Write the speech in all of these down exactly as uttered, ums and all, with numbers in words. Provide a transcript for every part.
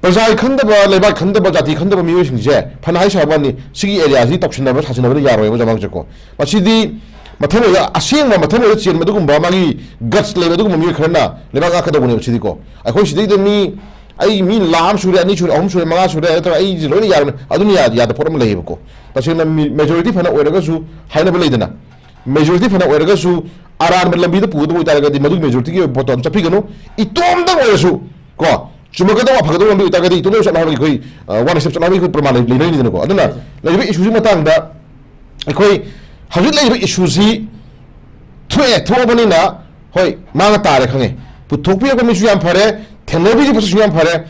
ꯄ꯭ꯔꯖꯥꯒꯤ ꯈꯟꯗꯕ, ꯂꯩꯕꯥꯛ ꯈꯟꯗꯕ, ꯖꯥꯇꯤ ꯈꯟꯗꯕ ꯃꯤꯑꯣꯏꯁꯤꯡꯁꯦ ꯐꯅ ꯍꯥꯏ ꯁꯥꯕꯅꯤ, ꯁꯤꯒꯤ ꯑꯦꯔꯤꯌꯥꯁꯤ ꯇꯧꯁꯤꯟꯅꯕ ꯁꯥꯁꯤꯟꯅꯕꯗ ꯌꯥꯔꯣꯏꯕ ꯖꯃꯥꯡꯁꯦꯀꯣ꯫ ꯃꯁꯤꯗꯤ ꯃꯊꯪ ꯑꯣꯏꯗ ꯑꯁꯦꯡꯕ, ꯃꯊꯪ ꯑꯣꯏꯗ ꯆꯦꯟꯕ ꯑꯗꯨꯒꯨꯝꯕ, ꯃꯥꯒꯤ ꯒꯠꯁ ꯂꯩꯕ ꯑꯗꯨꯒꯨꯝꯕ ꯃꯤꯑꯣꯏ ꯈꯔꯅ ꯂꯩꯕꯥꯛ ꯉꯥꯛꯀꯗꯧꯕꯅꯦꯕ ꯁꯤꯗꯤꯀꯣ꯫ ꯑꯩꯈꯣꯏ ꯁꯤꯗꯩꯗ ꯃꯤ, ꯑꯩ ꯃꯤ ꯂꯥꯈ ꯑꯃ ꯁꯨꯔꯦ, ꯑꯅꯤ ꯁꯨꯔꯦ, ꯑꯍꯨꯝ ꯁꯨꯔꯦ, ꯃꯉꯥ ꯁꯨꯔꯦ, ꯅꯠꯇ꯭ꯔꯒ ꯑꯩꯁꯦ ꯂꯣꯏꯅ ꯌꯥꯔꯕꯅꯤ, ꯑꯗꯨꯅ ꯌꯥ-, ꯌꯥꯗꯕ ꯄꯣꯠ ꯑꯃ ꯂꯩꯌꯦꯕꯀꯣ꯫ ꯇꯁꯦꯡꯅ ꯃꯦꯖꯣꯔꯤꯇꯤ ꯐꯅ ꯑꯣꯏꯔꯒꯁꯨ ꯍꯥꯏꯅꯕ ꯂꯩꯗꯅ, ꯃꯦꯖꯣꯔꯤꯇꯤ ꯐꯅ ꯑꯣꯏꯔꯒꯁꯨ ꯑꯔꯥꯟꯕ ꯂꯝꯕꯤꯗ ꯄꯨꯒꯗꯕ ꯑꯣꯏꯇꯥꯔꯒꯗꯤ ꯃꯗꯨꯒꯤ ꯃꯦꯖꯣꯔꯤꯇꯤꯒꯤ ꯑꯣꯏꯕ ꯄꯣꯠꯇꯣ ꯑꯗꯨꯝ ꯆꯠꯄꯤꯒꯅꯨ꯫ ꯏꯇꯣꯝꯇꯪ ꯑꯣꯏꯔꯁꯨ ꯀꯣ, ꯆꯨꯝꯃꯛꯀꯗꯕ ꯑꯐꯒꯗꯕ ꯂꯝꯕꯤ ꯑꯣꯏꯇꯥꯔꯒꯗꯤ ꯏꯇꯣꯝꯇ ꯆꯠꯅꯕꯒꯤ ꯑꯩꯈꯣꯏ, ꯑ, ꯋꯥꯟ ꯁ꯭ꯇꯦꯞ ꯆꯠꯅꯕꯒꯤ ꯑꯩꯈꯣꯏ ꯄ꯭ꯔꯃꯥꯟ ꯂꯩ-, ꯂꯩꯅꯔꯤꯗꯅꯀꯣ꯫ ꯑꯗꯨꯅ ꯂꯩꯔꯤꯕ ꯏꯁꯨꯁꯤ ꯃꯇꯥꯡꯗ ꯑꯩꯈꯣꯏ ꯍꯧꯖꯤꯛ ꯂꯩꯔꯤꯕ ꯏꯁꯨꯁꯤ ꯊꯣꯛꯑꯦ, ꯊꯣꯛꯑꯕꯅꯤꯅ, ꯍꯣꯏ, ꯃꯥꯡꯉ ꯇꯥꯔꯦ ꯈꯪꯉꯦ꯫ ꯄꯨꯊꯣꯛꯄꯤꯔꯛꯄ ꯃꯤꯁꯨ ꯌꯥꯝ ꯐꯔꯦ, ꯊꯦꯡꯅꯕꯤꯔꯤꯕꯁꯨ ꯌꯥꯝ ꯐꯔꯦ꯫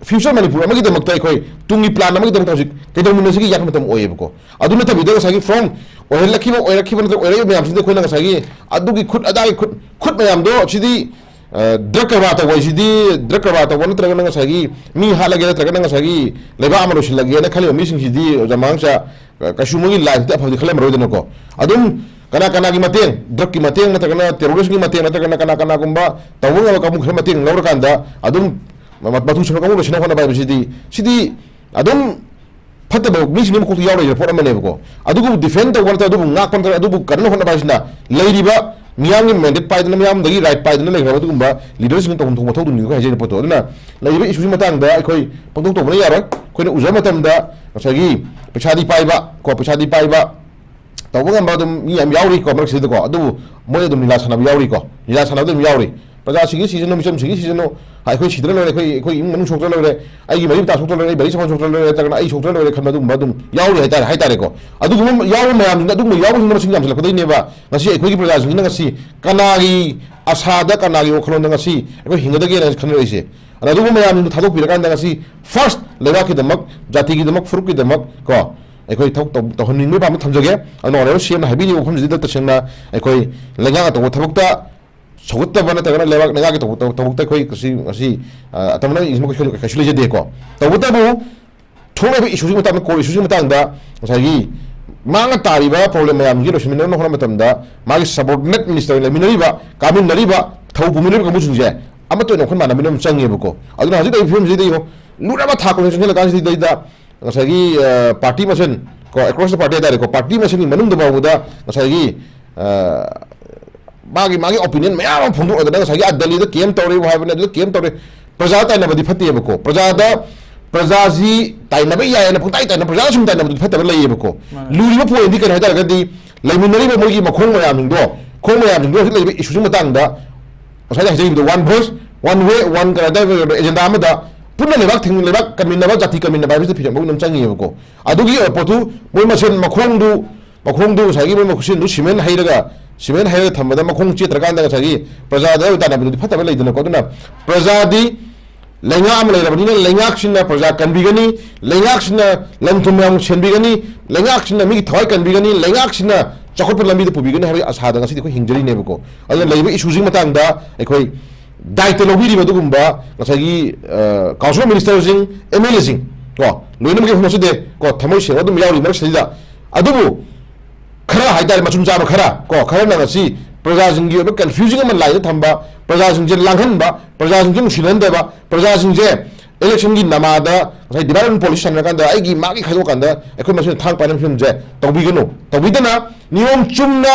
ꯐ꯭ꯌꯨꯆꯔ ꯃꯅꯤꯄꯨꯔ ꯑꯃꯒꯤꯗꯃꯛꯇ, ꯑꯩꯈꯣꯏ ꯇꯨꯡꯒꯤ ꯄ꯭ꯂꯥꯟ ꯑꯃꯒꯤꯗꯃꯛꯇ ꯍꯧꯖꯤꯛ ꯀꯩꯗꯧꯃꯤꯟꯅꯁꯤꯒꯦ ꯌꯥꯠꯄ ꯃꯇꯝ ꯑꯣꯏꯌꯦꯕꯀꯣ꯫ ꯑꯗꯨ ꯅꯠꯇꯕꯤꯗ ꯉꯁꯥꯏꯒꯤ ꯐ꯭ꯔꯣꯝ ꯑꯣꯏꯍꯜꯂꯛꯈꯤꯕ, ꯑꯣꯏꯔꯛꯈꯤꯕ ꯅꯠꯇ꯭ꯔꯒ ꯑꯣꯏꯔꯛꯏꯕ ꯃꯌꯥꯝꯁꯤꯗ ꯑꯩꯈꯣꯏꯅ ꯉꯁꯥꯏꯒꯤ ꯑꯗꯨꯒꯤ ꯈꯨꯠ ꯑꯗꯥꯒꯤ ꯈꯨꯠ, ꯈꯨꯠ ꯃꯌꯥꯝꯗꯣ ꯁꯤꯗꯤ, ꯑ, ꯗ꯭ꯔꯒ ꯀꯔꯕꯥꯔ ꯇꯧꯕ ꯍꯥꯏꯁꯤꯗꯤ, ꯗ꯭ꯔꯒ ꯀꯔꯕꯥꯔ ꯇꯧꯕ ꯅꯠꯇ꯭ꯔꯒꯅ ꯉꯁꯥꯏꯒꯤ ꯃꯤ ꯍꯥꯠꯂꯒꯦ ꯅꯠꯇ꯭ꯔꯒꯅ ꯉꯁꯥꯏꯒꯤ ꯂꯩꯕꯥꯛ ꯑꯃ ꯂꯣꯏꯁꯤꯜꯂꯒꯦꯅ ꯈꯜꯂꯤꯕ ꯃꯤꯁꯤꯡꯁꯤꯗꯤ ꯑꯣꯖꯥ ꯃꯉꯥꯡꯆꯥ, ꯑ, ꯀꯩꯁꯨ ꯃꯣꯏꯒꯤ ꯂꯥꯏꯐꯇ ꯑꯐꯕꯗꯤ ꯈꯜꯂꯝꯃꯔꯣꯏꯗꯅꯀꯣ꯫ ꯑꯗꯨꯝ ꯀꯅꯥ ꯀꯅꯥꯒꯤ ꯃꯇꯦꯡ, ꯗ꯭ꯔꯒꯀꯤ ꯃꯇꯦꯡ ꯅꯠꯇ꯭ꯔꯒꯅ ꯇꯦꯔꯣꯔꯤꯁꯀꯤ ꯃꯇꯦꯡ ꯅꯠꯇ꯭ꯔꯒꯅ ꯀꯅꯥ ꯀꯅꯥꯒꯨꯝꯕ ꯇꯧꯕ ꯉꯝꯕ ꯀꯥꯡꯕꯨ ꯈꯔ ꯃꯇꯦꯡ ꯂꯧꯔꯀꯥꯟꯗ ꯑꯗꯨꯝ ꯃ-, ꯃꯇꯨ ꯁꯟꯅ ꯀꯥꯡꯕꯨ ꯂꯣꯏꯁꯤꯟꯅꯕ ꯍꯣꯠꯅꯕ ꯍꯥꯏꯕꯁꯤꯗꯤ, ꯁꯤꯗꯤ ꯑꯗꯨꯝ ꯐꯠꯇꯕ ꯃꯤꯁꯤꯡꯒꯤ ꯃꯀꯣꯛꯇ ꯌꯥꯎꯔꯛꯏꯕ ꯄꯣꯠ ꯑꯃꯅꯦꯕꯀꯣ꯫ ꯑꯗꯨꯕꯨ ꯗꯤꯐꯦꯟ ꯇꯧꯕ ꯅꯠꯇ꯭ꯔꯒ, ꯑꯗꯨꯕꯨ ꯉꯥꯛꯄ ꯅꯠꯇ꯭ꯔꯒ, ꯑꯗꯨꯕꯨ ꯀꯟꯅ ꯍꯣꯠꯅꯕ ꯍꯥꯏꯁꯤꯅ ꯂꯩꯔꯤꯕ ꯃꯤꯌꯥꯝꯒꯤ ꯃꯦꯟꯗꯦꯠ ꯄꯥꯏꯗꯅ, ꯃꯤꯌꯥꯝꯗꯒꯤ ꯔꯥꯏꯠ ꯄꯥꯏꯗꯅ ꯂꯩꯈ꯭ꯔꯕ ꯑꯗꯨꯒꯨꯝꯕ ꯂꯤꯗꯔꯁꯤꯡꯅ ꯇꯧꯐꯝ ꯊꯣꯛꯄ ꯃꯊꯧꯗꯨꯅꯤꯀꯣ ꯍꯥꯏꯖꯔꯤꯕ ꯄꯣꯠꯇꯣ꯫ ꯑꯗꯨꯅ ꯂꯩꯔꯤꯕ ꯏꯁꯨꯁꯤ ꯃꯇꯥꯡꯗ ꯑꯩꯈꯣꯏ ꯄꯪꯇꯧ ꯇꯧꯕꯅ ꯌꯥꯔꯣꯏ꯫ ꯑꯩꯈꯣꯏꯅ ꯎꯖꯕ ꯃꯇꯝꯗ ꯉꯁꯥꯏꯒꯤ ꯄꯩꯁꯥꯗꯤ ꯄꯥꯏꯕ ꯀꯣ, ꯄꯩꯁꯥꯗꯤ ꯄꯥꯏꯕ, ꯇꯧꯕ ꯉꯝꯕ ꯑꯗꯨꯝ ꯃꯤ ꯌꯥꯝ ꯌꯥꯎꯔꯤꯀꯣ ꯃꯔꯛꯁꯤꯗꯀꯣ꯫ ꯑꯗꯨꯕꯨ ꯃꯣꯏ ꯑꯗꯨꯝ ꯂꯤꯂꯥ ꯁꯥꯟꯅꯕ ꯌꯥꯎꯔꯤꯀꯣ, ꯂꯤꯂꯥ ꯁꯥꯟꯅꯕ ꯑꯗꯨꯝ ꯌꯥꯎꯔꯤ꯫ ꯄ꯭ꯔꯖꯥꯁꯤꯡꯒꯤ ꯁꯤꯖꯅꯨ, ꯃꯤꯆꯝꯁꯤꯡꯒꯤ ꯁꯤꯖꯅꯨ, ꯑꯩꯈꯣꯏ ꯁꯤꯗ꯭ꯔ ꯂꯣꯏꯔꯦ, ꯑꯩꯈꯣꯏ, ꯑꯩꯈꯣꯏ ꯏꯃꯨꯡ ꯃꯅꯨꯡ ꯁꯣꯛꯇ꯭ꯔ ꯂꯣꯏꯔꯦ, ꯑꯩꯒꯤ ꯃꯔꯤ ꯃꯇꯥ ꯁꯣꯛꯇ꯭ꯔ ꯂꯣꯏꯔꯦ, ꯑꯩ ꯕꯥꯔꯤ ꯁꯪꯒꯣꯜ ꯁꯣꯛꯇ꯭ꯔ ꯂꯣꯏꯔꯦ, ꯅꯠꯇ꯭ꯔꯒꯅ ꯑꯩ ꯁꯣꯛꯇ꯭ꯔ ꯂꯣꯏꯔꯦ ꯈꯟꯕ ꯑꯗꯨꯒꯨꯝꯕ ꯑꯗꯨꯝ ꯌꯥꯎꯔꯤ ꯍꯥꯏꯇꯥꯔꯦ, ꯍꯥꯏꯇꯥꯔꯦꯀꯣ꯫ ꯑꯗꯨꯒꯨꯝꯕ ꯌꯥꯎꯕ ꯃꯌꯥꯝꯁꯤꯡꯗꯣ, ꯑꯗꯨꯒꯨꯝꯕ ꯌꯥꯎꯕꯁꯤꯡꯗꯣ ꯃꯁꯤꯡ ꯌꯥꯝꯁꯤꯜꯂꯛꯀꯗꯣꯏꯅꯦꯕ꯫ ꯉꯁꯤ ꯑꯩꯈꯣꯏꯒꯤ ꯄ꯭ꯔꯖꯥꯁꯤꯡꯁꯤꯅ ꯉꯁꯤ ꯀꯅꯥꯒꯤ ꯑꯁꯥꯗ, ꯀꯅꯥꯒꯤ ꯋꯥꯈꯜꯂꯣꯟꯗ ꯉꯁꯤ ꯑꯩꯈꯣꯏ ꯍꯤꯡꯒꯗꯒꯦꯅ ꯈꯟꯅꯔꯛꯏꯁꯦ? ꯑꯗꯨꯅ ꯑꯗꯨꯒꯨꯝꯕ ꯃꯌꯥꯝꯁꯤꯡꯗꯣ ꯊꯥꯗꯣꯛꯄꯤꯔꯀꯥꯟꯗ ꯉꯁꯤ ꯐꯥꯔꯁ ꯂꯩꯕꯥꯛꯀꯤꯗꯃꯛ, ꯖꯥꯇꯤꯒꯤꯗꯃꯛ, ꯐꯨꯔꯨꯞꯀꯤꯗꯃꯛ ꯀꯣ, ꯑꯩꯈꯣꯏ ꯊꯕꯛ ꯇꯧ-, ꯇꯧꯍꯟꯅꯤꯡꯕꯒꯤ ꯄꯥꯝꯕ ꯊꯝꯖꯒꯦ꯫ ꯑꯗꯨꯅ ꯑꯣꯅꯔꯦꯕꯜ ꯁꯤ ꯑꯦꯝꯅ ꯍꯥꯏꯕꯤꯔꯤꯕ ꯋꯥꯐꯝꯁꯤꯗ ꯇꯁꯦꯡꯅ ꯑꯩꯈꯣꯏ ꯂꯩꯉꯥꯛꯅ ꯇꯧꯕ ꯊꯕꯛꯇ ꯁꯧꯒꯠꯇꯕ ꯅꯠꯇ꯭ꯔꯒꯅ ꯂꯩꯕꯥꯛ ꯂꯩꯉꯥꯛꯀꯤ ꯇꯧꯕ, ꯇꯧ-, ꯊꯕꯛꯇ ꯑꯩꯈꯣꯏ ꯉꯁꯤ, ꯉꯁꯤ, ꯑ, ꯑꯇꯝꯅꯅ ꯏꯪꯖꯤꯟꯕ ꯀꯩꯁꯨ, ꯀꯩꯁꯨ ꯂꯩꯖꯗꯦꯀꯣ꯫ ꯇꯧꯕꯇꯕꯨ ꯊꯣꯛꯂꯛꯏꯕ ꯏꯁꯨꯁꯤꯒꯤ ꯃꯇꯥꯡꯗ, ꯀꯣꯔ ꯏꯁꯨꯁꯤꯒꯤ ꯃꯇꯥꯡꯗ ꯉꯁꯥꯏꯒꯤ ꯃꯥꯡꯉ ꯇꯥꯔꯤꯕ ꯄ꯭ꯔꯣꯕ꯭ꯂꯦꯝ ꯃꯌꯥꯝꯁꯤꯡꯁꯤ ꯂꯣꯏꯁꯤꯟꯃꯤꯟꯅꯅꯕ ꯍꯣꯠꯅꯕ ꯃꯇꯝꯗ ꯃꯥꯒꯤ ꯁꯕꯑꯣꯔꯗꯤꯅꯦꯠ ꯃꯤꯅꯤꯁꯇꯔ ꯂꯩꯃꯤꯟꯅꯔꯤꯕ, ꯀꯥꯃꯤꯟꯅꯔꯤꯕ, ꯊꯧ ꯄꯨꯃꯤꯟꯅꯔꯤꯕ ꯀꯥꯡꯕꯨꯁꯤꯡꯁꯦ ꯑꯃꯠꯇ ꯑꯣꯏꯅ ꯋꯥꯈꯜ ꯃꯥꯟꯅꯃꯤꯟꯅꯕ ꯑꯃ ꯆꯪꯉꯦꯕꯀꯣ꯫ ꯑꯗꯨꯅ ꯍꯧꯖꯤꯛ ꯂꯩꯔꯤꯕ ꯐꯤꯕꯝꯁꯤꯗ ꯌꯦꯡꯉꯣ, ꯂꯨꯔꯕ ꯊꯥꯛ ꯑꯣꯏꯅ ꯆꯪꯁꯤꯜꯂꯀꯥꯟꯁꯤꯗꯩꯗ ꯉꯁꯥꯏꯒꯤ ꯄꯥꯔꯇꯤ ꯃꯁꯦꯟ, ꯀꯣ, ꯑꯦꯀ꯭ꯔꯣꯁ ꯗ ꯄꯥꯔꯇꯤ ꯍꯥꯏꯇꯥꯔꯦꯀꯣ, ꯄꯥꯔꯇꯤ ꯃꯁꯦꯟꯒꯤ ꯃꯅꯨꯡꯗ ꯐꯥꯎꯕꯗ ꯉꯁꯥꯏꯒꯤ ꯃꯥꯒꯤ ꯃꯥꯒꯤ ꯑꯣꯄꯤꯅꯤꯌꯟ ꯃꯌꯥꯝ ꯑꯃ ꯐꯣꯡꯗꯣꯛꯂꯗꯅ ꯉꯁꯥꯏꯒꯤ ꯑ ꯗꯦꯜꯂꯤꯗ ꯀꯦꯝ ꯇꯧꯔꯦ ꯍꯥꯏꯕꯅꯤ, ꯑꯗꯨꯗ ꯀꯦꯝ ꯇꯧꯔꯦ꯫ ꯄ꯭ꯔꯖꯥ ꯇꯥꯏꯅꯕꯗꯤ ꯐꯠꯇꯦꯕꯀꯣ꯫ ꯄ꯭ꯔꯖꯥꯗ, ꯄ꯭ꯔꯖꯥꯁꯤ ꯇꯥꯏꯅꯕ ꯌꯥꯏꯅ ꯄꯨꯡꯇꯥꯏ ꯇꯥꯏꯅ ꯄ꯭ꯔꯖꯥ ꯁꯨꯝ ꯇꯥꯏꯅꯕꯗꯤ ꯐꯠꯇꯕ ꯂꯩꯌꯦꯕꯀꯣ꯫ ꯃꯥꯅꯦ꯫ ꯂꯨꯔꯤꯕ ꯄꯣꯏꯟꯗꯤ ꯀꯩꯅꯣ ꯍꯥꯏꯇꯥꯔꯒꯗꯤ ꯂꯩꯃꯤꯟꯅꯔꯤꯕ ꯃꯣꯏꯒꯤ ꯃꯈꯣꯡ ꯃꯌꯥꯝꯁꯤꯡꯗꯣ, ꯃꯈꯣꯡ ꯃꯌꯥꯝꯁꯤꯡꯗꯣ ꯍꯧꯖꯤꯛ ꯂꯩꯔꯤꯕ ꯏꯁꯨꯁꯤ ꯃꯇꯥꯡꯗ ꯉꯁꯥꯏ ꯍꯥꯏꯖꯈꯤꯕꯗꯣ, ꯋꯥꯟ ꯚꯣꯏꯁ, ꯋꯥꯟ ꯋꯦ, ꯋꯥꯟ ꯀꯩꯅꯣ ꯍꯥꯏꯇꯥꯔꯒꯗꯤ ꯑꯦꯖꯦꯟꯗꯥ ꯑꯃꯗ ꯄꯨꯟꯅ ꯂꯩꯕꯥꯛ ꯊꯤꯡ-, ꯂꯩꯕꯥꯛ ꯀꯟꯃꯤꯟꯅꯕ, ꯖꯥꯇꯤ ꯀꯟꯃꯤꯟꯅꯕ ꯍꯥꯏꯕꯁꯤꯗ ꯐꯤꯔꯦꯞ ꯑꯃ ꯑꯗꯨꯝ ꯆꯪꯉꯤꯑꯕꯀꯣ꯫ ꯑꯗꯨꯒꯤ ꯑꯣꯏꯕ ꯄꯣꯠꯇꯨ ꯃꯣꯏ ꯃꯁꯦꯟ ꯃꯈꯣꯡꯗꯨ ꯃꯈꯣꯡꯗꯨ ꯉꯁꯥꯏꯒꯤ ꯃꯣꯏ ꯃꯈꯨꯠꯁꯤꯟꯗꯨ ꯁꯤꯃꯦꯟ ꯍꯩꯔꯒ, ꯁꯤꯃꯦꯟ ꯍꯩꯔꯒ ꯊꯝꯕꯗ ꯃꯈꯣꯡ ꯆꯦꯠꯇ꯭ꯔꯀꯥꯟꯗ ꯉꯁꯥꯏꯒꯤ ꯄ꯭ꯔꯖꯥꯗ ꯇꯥꯟꯅꯕꯗꯨꯗꯤ ꯐꯠꯇꯕ ꯂꯩꯗꯅꯀꯣ꯫ ꯑꯗꯨꯅ ꯄ꯭ꯔꯖꯥꯗꯤ ꯂꯩꯉꯥꯛ ꯑꯃ ꯂꯩꯔꯕꯅꯤꯅ ꯂꯩꯉꯥꯛꯁꯤꯅ ꯄ꯭ꯔꯖꯥ ꯀꯟꯕꯤꯒꯅꯤ, ꯂꯩꯉꯥꯛꯁꯤꯅ ꯂꯟ ꯊꯨꯝ ꯃꯌꯥꯝ ꯁꯦꯟꯕꯤꯒꯅꯤ, ꯂꯩꯉꯥꯛꯁꯤꯅ ꯃꯤꯒꯤ ꯊꯋꯥꯏ ꯀꯟꯕꯤꯒꯅꯤ, ꯂꯩꯉꯥꯛꯁꯤꯅ ꯆꯥꯎꯈꯠꯄ ꯂꯝꯕꯤꯗ ꯄꯨꯕꯤꯒꯅꯤ ꯍꯥꯏꯕꯒꯤ ꯑꯁꯥꯗ ꯉꯁꯤꯗꯤ ꯑꯩꯈꯣꯏ ꯍꯤꯡꯖꯔꯤꯅꯦꯕꯀꯣ꯫ ꯑꯗꯨꯅ ꯂꯩꯔꯤꯕ ꯏꯁꯨꯁꯤꯒꯤ ꯃꯇꯥꯡꯗ ꯑꯩꯈꯣꯏ ꯗꯥꯏꯇ ꯂꯧꯕꯤꯔꯤꯕ ꯑꯗꯨꯒꯨꯝꯕ ꯉꯁꯥꯏꯒꯤ, ꯑ, ꯀꯥꯎꯟꯁꯤꯜ ꯃꯤꯅꯤꯁꯇꯔꯁꯤꯡ, ꯑꯦꯝ ꯑꯦꯜ ꯑꯦꯁꯤꯡ ꯀꯣ, ꯂꯣꯏꯅꯃꯛꯀꯤ ꯍꯧꯅꯁꯤꯗꯦ ꯀꯣ, ꯊꯃꯣꯏ ꯁꯦꯡꯕ ꯑꯗꯨꯝ ꯌꯥꯎꯔꯤ ꯃꯔꯛꯁꯤꯗ꯫ ꯑꯗꯨꯕꯨ ꯈꯔ ꯍꯥꯏꯇꯥꯔꯦ, ꯃꯆꯨꯝ ꯆꯥꯕ ꯈꯔ ꯀꯣ, ꯈꯔꯅ ꯉꯁꯤ ꯄ꯭ꯔꯖꯥꯁꯤꯡꯒꯤ ꯑꯣꯏꯕ ꯀꯟꯐ꯭ꯌꯨꯖꯟ ꯑꯃ ꯂꯥꯏꯗ ꯊꯝꯕ, ꯄ꯭ꯔꯖꯥꯁꯤꯡꯁꯦ ꯂꯥꯡꯍꯟꯕ, ꯄ꯭ꯔꯖꯥꯁꯤꯡꯁꯦ ꯅꯨꯡꯁꯤꯅꯍꯟꯗꯕ, ꯄ꯭ꯔꯖꯥꯁꯤꯡꯁꯦ ꯏꯂꯦꯛꯁꯟꯒꯤ ꯅꯃꯥꯗ ꯉꯁꯥꯏ ꯗꯤꯚꯥꯏꯠ ꯑꯦꯟ ꯄꯣꯂꯤꯁ ꯁꯥꯟꯅꯔꯀꯥꯟꯗ ꯑꯩꯒꯤ ꯃꯥꯒꯤ ꯈꯥꯏꯗꯣꯛꯑꯀꯥꯟꯗ ꯑꯩꯈꯣꯏ ꯃꯁꯦꯟ ꯊꯥꯡ ꯄꯥꯏꯅꯕ ꯐꯤꯕꯝꯁꯦ ꯇꯧꯕꯤꯒꯅꯨ꯫ ꯇꯧꯕꯤꯗꯅ ꯅꯤꯌꯣꯝ ꯆꯨꯝꯅ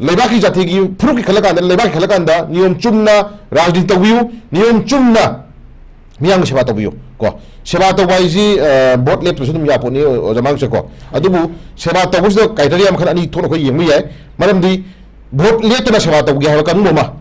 ꯂꯩꯕꯥꯛꯀꯤ ꯖꯥꯇꯤꯒꯤ ꯐꯨꯔꯨꯞꯀꯤ ꯈꯜꯂꯀꯥꯟꯗ, ꯂꯩꯕꯥꯛꯀꯤ ꯈꯜꯂꯀꯥꯟꯗ ꯅꯤꯌꯣꯝ ꯆꯨꯝꯅ ꯔꯥꯖꯅꯤꯇꯤ ꯇꯧꯕꯤꯌꯨ, ꯅꯤꯌꯣꯝ ꯆꯨꯝꯅ ꯃꯤꯌꯥꯝꯒꯤ ꯁꯦꯕꯥ ꯇꯧꯕꯤꯌꯨ ꯀꯣ꯫ ꯁꯦꯕꯥ ꯇꯧꯕ ꯍꯥꯏꯁꯤ, ꯑ, ꯚꯣꯠ ꯂꯦꯞꯇ꯭ꯔꯁꯨ ꯑꯗꯨꯝ ꯌꯥꯄꯣꯠꯅꯤ, ꯑꯣꯖꯥ ꯃꯥꯡꯁꯦ ꯀꯣ꯫ ꯑꯗꯨꯕꯨ ꯁꯦꯕꯥ ꯇꯧꯕꯁꯤꯗ ꯀ꯭ꯔꯥꯏꯇꯦꯔꯤꯌꯥ ꯃꯈꯜ ꯑꯅꯤ ꯊꯣꯛꯅ ꯑꯩꯈꯣꯏ ꯌꯦꯡꯕ ꯌꯥꯏ꯫ ꯃꯔꯝꯗꯤ ꯚꯣꯠ ꯂꯦꯞꯇꯅ ꯁꯦꯕꯥ ꯇꯧꯒꯦ ꯍꯥꯏꯕ ꯀꯥꯡꯕꯨ ꯑꯃ,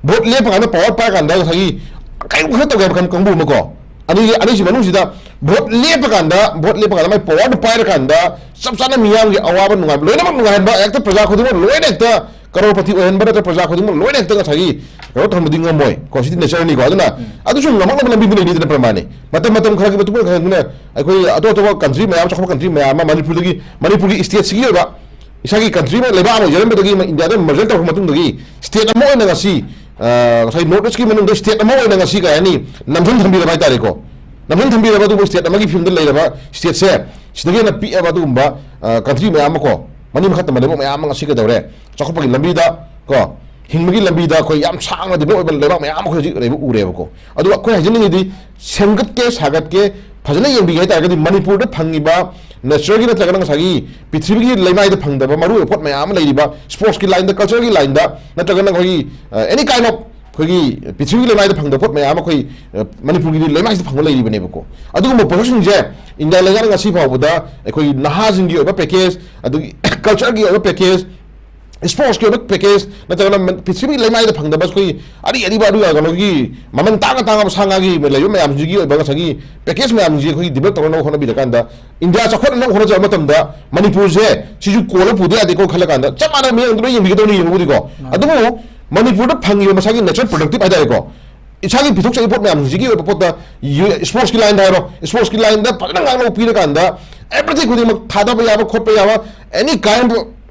ꯚꯣꯠ ꯂꯦꯞꯄ ꯀꯥꯟꯗ ꯄꯋꯥꯔ ꯄꯥꯏꯔ ꯀꯥꯟꯗ ꯉꯁꯥꯏꯒꯤ ꯀꯔꯤꯒꯨꯝꯕ ꯈꯔ ꯇꯧꯒꯦ ꯍꯥꯏꯕ ꯀꯥꯡ-, ꯀꯥꯡꯕꯨ ꯑꯃ ꯀꯣ꯫ ꯑꯅꯤꯁꯤ, ꯑꯅꯤꯁꯤ ꯃꯅꯨꯡꯁꯤꯗ ꯚꯣꯠ ꯂꯦꯞꯄ ꯀꯥꯟꯗ, ꯚꯣꯠ ꯂꯦꯞꯄ ꯀꯥꯟꯗ ꯃꯥꯏ ꯄꯋꯥꯔꯗꯨ ꯄꯥꯏꯔ ꯀꯥꯟꯗ ꯆꯞ ꯆꯥꯅ ꯃꯤꯌꯥꯝꯒꯤ ꯑꯋꯥꯕ ꯅꯨꯡꯉꯥꯏꯕ ꯂꯣꯏꯅꯃꯛ ꯅꯨꯡꯉꯥꯏꯍꯟꯕ, ꯍꯦꯛꯇ ꯄ꯭ꯔꯖꯥ ꯈꯨꯗꯤꯡꯃꯛ ꯂꯣꯏꯅ ꯍꯦꯛꯇ ꯀꯔꯣꯔꯄꯇꯤ ꯑꯣꯏꯍꯟꯕ ꯅꯠꯇ꯭ꯔꯒ ꯄ꯭ꯔꯖꯥ ꯈꯨꯗꯤꯡꯃꯛ ꯂꯣꯏꯅ ꯍꯦꯛꯇ ꯉꯁꯥꯏꯒꯤ ꯀꯩꯅꯣ ꯊꯝꯕꯗꯤ ꯉꯝꯃꯣꯏ ꯀꯣ꯫ ꯁꯤꯗꯤ ꯅꯦꯆꯔꯅꯤꯀꯣ꯫ ꯑꯗꯨꯅ ꯎꯝ꯫ ꯑꯗꯨꯁꯨ ꯉꯝꯃꯛꯅꯕ ꯂꯝꯕꯤꯗꯤ ꯂꯩꯅꯤꯗꯅ ꯄ꯭ꯔꯃꯥꯅꯤ꯫ ꯃꯇꯝ, ꯃꯇꯝ ꯈꯔꯒꯤ ꯃꯇꯨꯡ ꯏꯟꯅ ꯑꯩꯈꯣꯏ ꯑꯇꯣꯞ ꯑꯇꯣꯞꯄ ꯀꯟꯇ꯭ꯔꯤ ꯃꯌꯥꯝ, ꯆꯥꯎꯈꯠꯄ ꯀꯟꯇ꯭ꯔꯤ ꯃꯌꯥꯝ ꯑꯃ ꯃꯅꯤꯄꯨꯔꯗꯒꯤ, ꯃꯅꯤꯄꯨꯔꯒꯤ ꯁ꯭ꯇꯦꯠꯁꯤꯒꯤ ꯑꯣꯏꯕ ꯏꯁꯥꯒꯤ ꯀꯟꯇ꯭ꯔꯤ ꯑꯃ, ꯂꯩꯕꯥꯛ ꯑꯃ ꯑꯣꯏꯖꯔꯝꯕꯗꯒꯤ ꯏꯟꯗꯤꯌꯥꯗ ꯃꯔꯖꯔ ꯇꯧꯔꯛꯄ ꯃꯇꯨꯡꯗꯒꯤ ꯁ꯭ꯇꯦꯠ ꯑꯃ ꯑꯣꯏꯅ ꯉꯁꯤ, ꯑ, ꯉꯁꯥꯏ ꯅꯣꯔꯠ ꯏꯁꯀꯤ ꯃꯅꯨꯡꯗ ꯁ꯭ꯇꯦꯠ ꯑꯃ ꯑꯣꯏꯅ ꯉꯁꯤ ꯀꯩ ꯍꯥꯏꯅꯤ, ꯅꯝꯁꯤꯟ ꯊꯝꯕꯤꯔꯕ ꯍꯥꯏꯇꯥꯔꯦꯀꯣ꯫ ꯅꯝꯁꯤꯟ ꯊꯝꯕꯤꯔꯕ ꯑꯗꯨꯒꯨꯝꯕ ꯁ꯭ꯇꯦꯠ ꯑꯃꯒꯤ ꯐꯤꯕꯝꯗ ꯂꯩꯔꯕ ꯁ꯭ꯇꯦꯠꯁꯦ, ꯁꯤꯗꯒꯤ ꯍꯦꯟꯅ ꯄꯤꯛꯑꯕ ꯑꯗꯨꯒꯨꯝꯕ, ꯑ, ꯀꯟꯇ꯭ꯔꯤ ꯃꯌꯥꯝ ꯑꯃ ꯀꯣ, ꯃꯅꯤꯡ ꯃꯈꯥ ꯇꯝꯕ ꯂꯩꯕꯥꯛ ꯃꯌꯥꯝ ꯑꯃ ꯉꯁꯤ ꯀꯩꯗꯧꯔꯦ, ꯆꯥꯎꯈꯠꯄꯒꯤ ꯂꯝꯕꯤꯗ ꯀꯣ, ꯍꯤꯡꯕꯒꯤ ꯂꯝꯕꯤꯗ ꯑꯩꯈꯣꯏ ꯌꯥꯝ ꯁꯥꯡꯅ ꯗꯤꯕꯂꯞ ꯑꯣꯏꯕ ꯂꯩꯕꯥꯛ ꯃꯌꯥꯝ ꯑꯩꯈꯣꯏ ꯍꯧꯖꯤꯛ ꯂꯩꯕ ꯎꯔꯦꯕꯀꯣ꯫ ꯑꯗꯨꯒ ꯑꯩꯈꯣꯏ ꯍꯥꯏꯖꯅꯤꯡꯉꯤꯗꯤ, ꯁꯦꯝꯒꯠꯀꯦ ꯁꯥꯒꯠꯀꯦ, ꯐꯖꯅ ꯌꯦꯡꯕꯤꯒꯦ ꯍꯥꯏ ꯇꯥꯔꯒꯗꯤ, ꯃꯅꯤꯄꯨꯔꯗ ꯐꯪꯉꯤꯕ ꯅꯦꯆꯔꯒꯤ ꯅꯠꯇ꯭ꯔꯒꯅ ꯉꯁꯥꯏꯒꯤ ꯄ꯭ꯔꯤꯊꯤꯕꯤꯒꯤ ꯂꯩꯃꯥꯏꯗ ꯐꯪꯗꯕ ꯃꯔꯨꯑꯣꯏꯕ ꯄꯣꯠ ꯃꯌꯥꯝ ꯑꯃ ꯂꯩꯔꯤꯕ, ꯁ꯭ꯄꯣꯔꯠꯁꯀꯤ ꯂꯥꯏꯟꯗ, ꯀꯜꯆꯔꯒꯤ ꯂꯥꯏꯟꯗ, ꯅꯠꯇ꯭ꯔꯒꯅ ꯑꯩꯈꯣꯏꯒꯤ ꯑꯦꯅꯤ ꯀꯥꯏꯟ ꯑꯣꯐ ꯑꯩꯈꯣꯏꯒꯤ ꯄ꯭ꯔꯤꯊꯤꯕꯤꯒꯤ ꯂꯩꯃꯥꯏꯗ ꯐꯪꯗꯕ ꯄꯣꯠ ꯃꯌꯥꯝ ꯑꯃ ꯑꯩꯈꯣꯏ ꯑ, ꯃꯅꯤꯄꯨꯔꯒꯤꯗꯤ ꯂꯩꯃꯥꯏꯁꯤꯗ ꯐꯪꯕ ꯂꯩꯔꯤꯕꯅꯦꯕꯀꯣ꯫ ꯑꯗꯨꯒꯨꯝꯕ ꯄꯣꯠꯁꯛꯁꯤꯡꯁꯦ ꯏꯟꯗꯤꯌꯥ ꯂꯩꯉꯥꯛꯅ ꯉꯁꯤ ꯐꯥꯎꯕꯗ ꯑꯩꯈꯣꯏꯒꯤ ꯅꯍꯥꯁꯤꯡꯒꯤ ꯑꯣꯏꯕ ꯄꯦꯀꯦꯖ, ꯑꯗꯒꯤ ꯀꯜꯆꯔꯒꯤ ꯑꯣꯏꯕ ꯄꯦꯀꯦꯖ, ꯁ꯭ꯄꯣꯔꯠꯁꯀꯤ ꯑꯣꯏꯕ ꯄꯦꯀꯦꯖ, ꯅꯠꯇ꯭ꯔꯒꯅ ꯃ-, ꯄ꯭ꯔꯤꯊꯤꯕꯤꯒꯤ ꯂꯩꯃꯥꯏꯗ ꯐꯪꯗꯕ ꯑꯩꯈꯣꯏ ꯑꯔꯤ ꯑꯔꯤꯕ, ꯑꯗꯨꯒ ꯀꯩꯅꯣꯒꯤ ꯃꯃꯜ ꯇꯥꯡꯅ ꯇꯥꯡꯉꯕ ꯁꯥ ꯉꯥꯒꯤ ꯂꯩꯕ ꯃꯌꯥꯝꯁꯤꯒꯤ ꯑꯣꯏꯕ ꯉꯁꯥꯏꯒꯤ ꯄꯦꯀꯦꯖ ꯃꯌꯥꯝꯁꯤ ꯑꯩꯈꯣꯏꯒꯤ ꯗꯤꯕꯂꯞ ꯇꯧꯅꯅꯕ ꯍꯣꯠꯅꯕꯤꯔꯀꯥꯟꯗ, ꯏꯟꯗꯤꯌꯥ ꯆꯥꯎꯈꯠꯅꯅꯕ ꯍꯣꯠꯅꯖꯕ ꯃꯇꯝꯗ ꯃꯅꯤꯄꯨꯔꯁꯦ ꯁꯤꯁꯨ ꯀꯣꯜꯂ ꯄꯨꯗ ꯌꯥꯗꯦꯀꯣ ꯈꯜꯂꯀꯥꯟꯗ, ꯆꯞ ꯃꯥꯟꯅꯕ ꯃꯤꯠꯌꯦꯡꯗ ꯂꯣꯏ ꯌꯦꯡꯕꯤꯒꯗꯧꯅꯤ, ꯌꯦꯡꯕꯕꯨꯗꯤꯀꯣ꯫ ꯑꯗꯨꯕꯨ ꯃꯅꯤꯄꯨꯔꯗ ꯐꯪꯉꯤꯕ ꯃꯁꯥꯒꯤ ꯅꯦꯆꯔ ꯄ꯭ꯔꯗꯛꯇꯤꯞ ꯍꯥꯏꯇꯥꯔꯦꯀꯣ, ꯏꯁꯥꯒꯤ ꯄꯤꯊꯣꯛꯆꯔꯤꯕ ꯄꯣꯠ ꯃꯌꯥꯝꯁꯤꯡꯁꯤꯒꯤ ꯑꯣꯏꯕ ꯄꯣꯠꯇ, ꯌꯨ-, ꯁ꯭ꯄꯣꯔꯠꯁꯀꯤ ꯂꯥꯏꯟꯗ ꯍꯥꯏꯔꯣ, ꯁ꯭ꯄꯣꯔꯠꯁꯀꯤ ꯂꯥꯏꯟꯗ ꯐꯖꯅ ꯉꯥꯡꯅ ꯄꯤꯔꯀꯥꯟꯗ, ꯑꯦꯚ꯭ꯔꯤꯊꯤꯡ ꯈꯨꯗꯤꯡꯃꯛ ꯊꯥꯗꯕ ꯌꯥꯕ ꯈꯣꯠꯄ ꯌꯥꯕ, ꯑꯦꯅꯤ ꯀꯥꯏꯟ,